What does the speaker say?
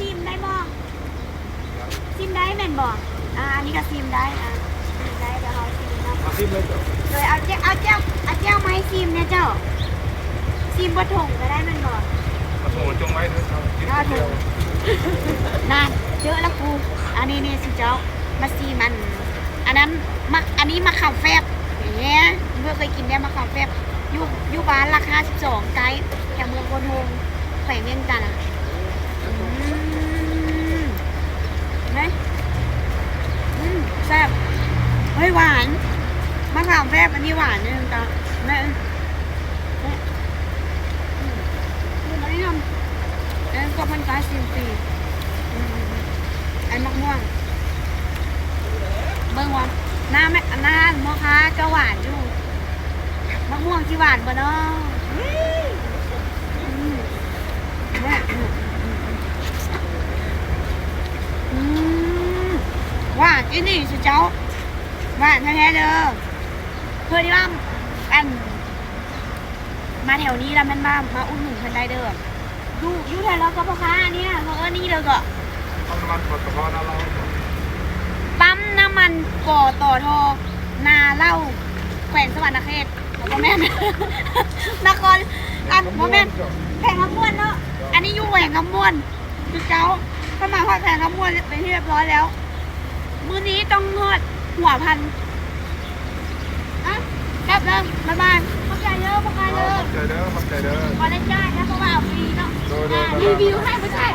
ຊີມໄດ້ບໍ່? ຊີມໄດ້ແມ່ນບໍ່? ອ່າ ອັນນີ້ກໍຊີມໄດ້ ອ່າ ຊີມໄດ້ ດຽວເຮົາຊີມນຳ ມາຊີມເລີຍເຈົ້າ. ໂດຍ ເອົາແຈ່ວ ເອົາແຈ່ວ ເອົາແຈ່ວມາໃຫ້ຊີມແດ່ເຈົ້າ. ຊີມບໍ່ຖົງກໍໄດ້ແມ່ນບໍ່? ເອົາຖົງຈົ່ງໄວ້ເດີເຈົ້າ. ເອົາຖົງ ນັ້ນ ເຈີລະກູ. ອັນນີ້ນີ້ຊິເຈົ້າ ມາຊີມອັນ ອັນນັ້ນ ໝາກ ອັນນີ້ໝາກຂາມແຟບ. ແໜ່ ເພິ່ນເຄີຍກິນແດ່ໝາກຂາມແຟບ ຢູ່ ຢູ່ບ້ານຫຼັກຫ້າສິບສອງ ໃກ້ແຖວເມືອງໂພນໂຮງ ແຂວງວຽງຈັນ. ອືມ ເຫັນໄໝ? ອືມ ແຊບ. ເຮີ້ຍ ຫວານ ໝາກຂາມແຟບອັນນີ້ຫວານເດ້ ແມ່ນ ອືມ ອັນນີ້ນຳ ເອີ ກໍເພິ່ນກໍໃຫ້ຊີມຟຣີ. ອືມ ອັນໝາກມ່ວງ ເບິ່ງວ່າ ໜ້າແມ່ ໜ້າພໍ່ຄ້າຈະຫວານຢູ່. ໝາກມ່ວງຊິຫວານບໍ່ນໍ? ອືມ ອືມ ຫວານອີ່ຫຼີຊິເຈົ້າ ຫວານແທ້ໆເດີ. ເພິ່ນວ່າ ອັນ ມາແຖວນີ້ລະແມ່ນວ່າມາອຸດໜູນເພິ່ນໄດ້ເດີ. ຢູ່ ຢູ່ແຖວລາວກໍພໍ່ຄ້ານີ້ນະ ເຂົາເອີ້ນນີ້ເດີກໍ ປ້ຳນ້ຳມັນ ປຕທ ນາເລົາ ປ້ຳນ້ຳມັນ ປຕທ ນາເລົາ ແຂວງສະຫວັນນະເຂດ. ບໍ່ແມ່ນ ນະຄອນ ອັນ ບໍ່ແມ່ນ ແຂວງຄຳມ່ວນເນາະ. ອັນນີ້ຢູ່ແຂວງຄຳມ່ວນ ຄືເກົ່າ. ເຂົ້າມາຮອດແຂວງຄຳມ່ວນເປັນທີ່ຮຽບຮ້ອຍແລ້ວ. ມື້ນີ້ຕ້ອງຮອດຫົວພັນ. ອ່ະ ກັບເດີ ບາຍບາຍ. ຂອບໃຈເດີ ຂອບໃຈເດີ ຂອບໃຈເດີ ຂອບໃຈເດີ. ບໍ່ໄດ້ຈ່າຍນະ ເພາະວ່າເອົາຟຣີເນາະ. ໂດຍ ໂດຍ ອ່າ ໂດຍ ຣີວິວໃຫ້ບໍ່ໃຊ່.